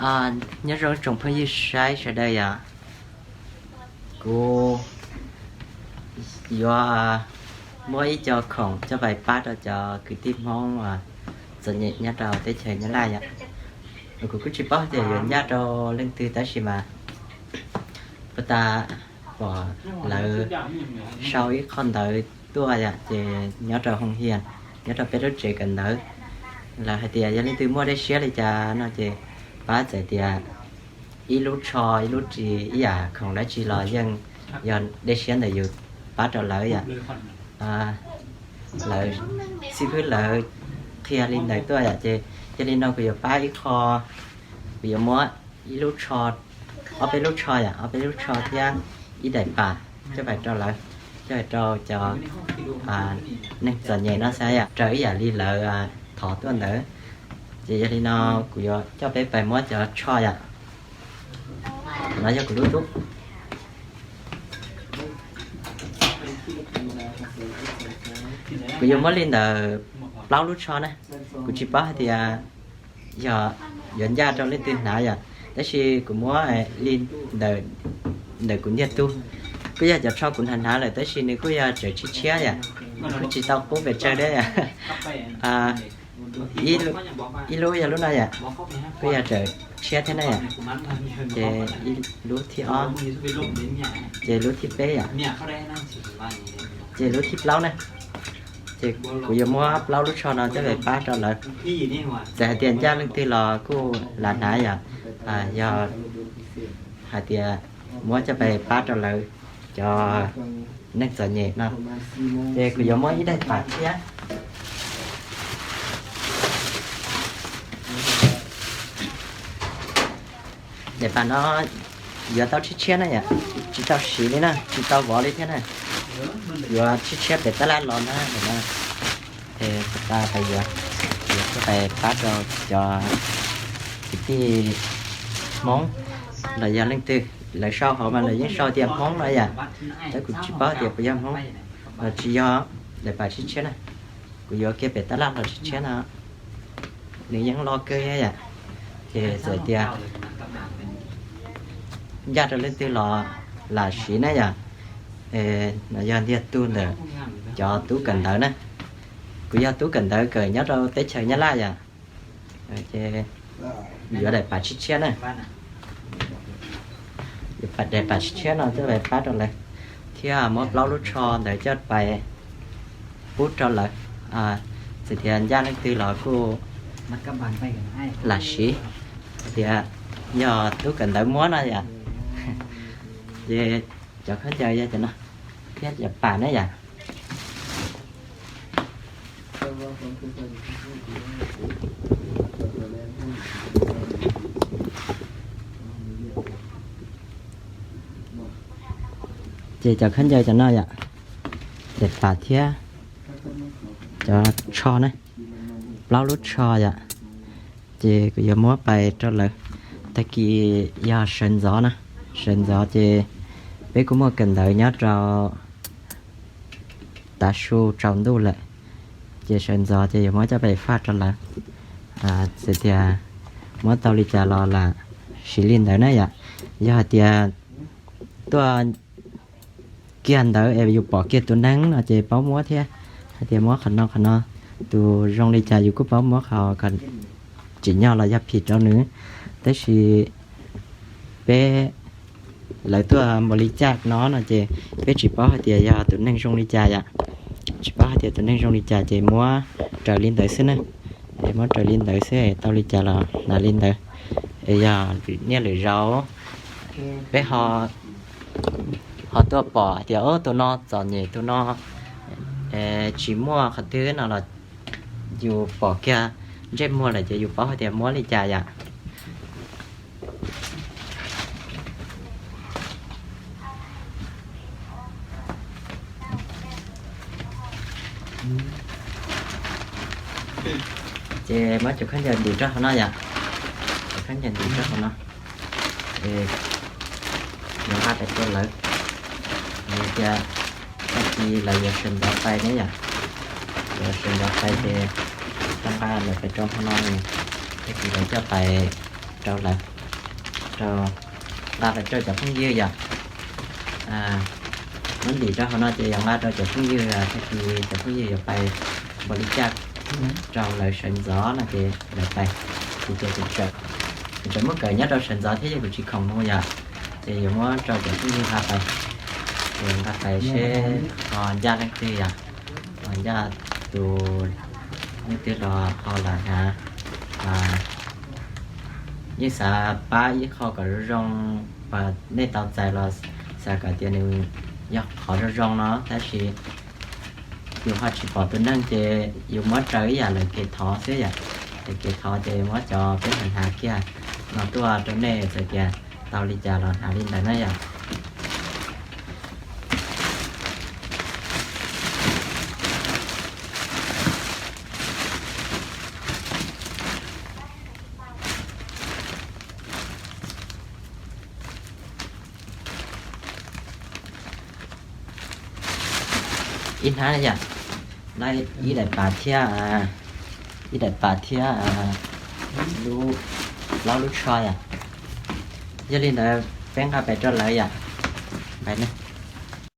Nyob zoo tsoom phooj ywg saib sawv daws yom, kuv yuav muab ib co khoom coj pais pab rau cov kwv tij Hmoob uas txom nyem nyob rau teb chaws Nyab Laj yom. Kuv kuj tsis paub tias yuav ncaj rau leej twg tab sis mas puas tas pom lawv sau ib qho ntawv tuaj yom, ces nyob rau hoo hias, nyob rau peb lub tsev kawm ntawv, lawv hais tias yog leej twg muaj dej siab li cas no ces pab txawm tias ib lub tsho ib lub ris ib yam khoom dab tsi los yeej yog dej siab ntawm yus pab rau lawv yom. Lawv xib fwb lawv qhia li ntawd tuaj yom, ces yog li no kuv yuav pab ib qho, kuv yuav muab ib lub tsho, ob peb lub tsho yom, ob peb lub tsho thiab ib daim pam coj pais rau lawv, coj pais rau cov neeg txom nyem no xwb yom, raws ib yam li lawv thov tuaj ntawd. Ces yog li no kuv yuav coj peb pais muab cov tsho yom. No yog kuv lub tub. Kuv yuav muab li ntawm plaub lub tsho na. Kuv tsis paub hais tias yog yuav ncaj rau leej twg hnav yom, tab sis kuv muab li ntawm, ntawm kuv ntiag tug, kuj yog cov tsho kuv hnav hnav lawm tab sis nws kuj yog tseem tshiab tshiab yom, kuj tsis tau qub pes tsawg thiab yom. Ib lub yog lub no yom, kuj yog tseem tshiab thiab na yom. Ces ib lub thib ob, ces lub thib peb yom, ces lub thib plaub na. Ces kuv yuav muab plaub lub tsho no coj pais pab rau lawv. Txawm hais tias ncaj leej twg los kuj lam hnav yom, yog hais tias muab coj pais pab rau lawv cov neeg txom nyem no. Ces kuv yuav muab ib daim pam thiab. Daim pam no yuav tau tshiab tshiab na yom, tsis tau siv li na, tsis tau vov li thiab na. Yuav tshiab tshiab pem tab laj los na. Puas tas pais yuav, yuav tuaj pais pab rau cov kwv tij Hmoob los yog leej twg, lawv sau hauv mas lawv yeej sau tias Hmoob no yom, tab kuv tsis paub tias puas yog Hmoob los tsis yog. Daim pam tshiab tshiab na, kuv yuav kiag pem tab laj los tshiab tshiab no, nws yeej loj kawg thiab yom. Ces txawm tias ncaj rau leej twg los lam siv na yom. No yog ntiag tug ntawm cov tub kawm ntawv na. Kuv yog tub kawm ntawv kawm nyob rau teb chaws Nyab Laj yom. Ces yuav daim pam tshiab tshiab na, yuav daim pam tshiab tshiab no coj pais pab rau lawv, thiab muab plaub lub tsho ntawd coj pais pub rau lawv. Txawm tias ncaj leej twg los kuj lam siv, tias yog tub kawm ntawv muab no yom. Ces cov khaub ncaws yog cov no, thiab cov pam na yom. Ces cov khaub ncaws cov no yom, daim pam thiab cov tsho na, plaub lub tsho yom. Ces kuv yuav muab pais rau lawv. Tag kis yog sawv ntxov na, sawv ntxov ces peb kuj muaj kawm ntawv nyob rau tav su tsaus ntuj lawm, ces sawv ntxov ces yuav muab coj pais faj rau lawv. Txawm tias muab tau li cas los lam siv li ntawd na yom. Yog hais tias tuaj kiag ntawd es yus pom kiag tus neeg no ces paub muab thiab. Hais tias muab qhov no qhov no, tus zoo li cas yus kuj paub muab qhov kom tsim nyog los yog phim rau nws. Tab sis peb, lawv tuaj npaum li cas no no ces peb tsis paub hais tias yog tus neeg zoo li cas yom. Tsis paub hais tias tus neeg zoo li cas ces muab raws li ntawd xwb na. Es muab raws li ntawd xwb, tau li cas los hnav li ntawd. Es yog lwm niaj lwm zaus peb ho tuaj pom hais tias tus no txom nyem, tus no tsis muaj qhov twg no los yus pom kiag ntsej muag lawm ces yus paub hais tias muab li cas yom. Ces muab cov khaub ncaws ntim rau hauv no yom. Cov khaub ncaws ntim rau hauv no, yuav nqa pais rau lawv. Tias tag kis lawv yuav sawv ntxov pais ne yom. Yuav sawv ntxov pais ces tau nqa lawv pais rau hauv no, tag kis lawv coj pais rau lawv. rau, nqa pais rau cov phooj ywg yom. Muab ntim rau hauv no ces yog nqa rau cov phooj ywg, tag kis cov phooj ywg yuav pais npaum li cas rau lawv sawv ntxov no ces lawv pais. Ces kuv tseem muab kawm nyob rau sawv ntxov thiab yog kuv tsis khoom mus yom, ces yuav muab rau cov phooj ywg nqa pais. Ces nqa pais seb ho ncaj leej twg yom, ho ncaj tus leej twg los ho lam hnav. Yeej xav pab ib qho kom zoo zoo, uas nej tau txais los xav kom tias nws yog qhov zoo zoo no, tab sis yus ho tsis pom tus neeg ces yus muab raws ib yam lawv kev thov xwb yom. Lawv kev thov ces muab cov peb hnav hnav kiag no tuaj rau nej, txawm tias tau li cas los hnav li ntawd na yom. Ib hnab yom, ib daim pam thiab, ib daim pam thiab plaub lub tsho yom. Yog li ntawd peb nqa pais rau lawv yom.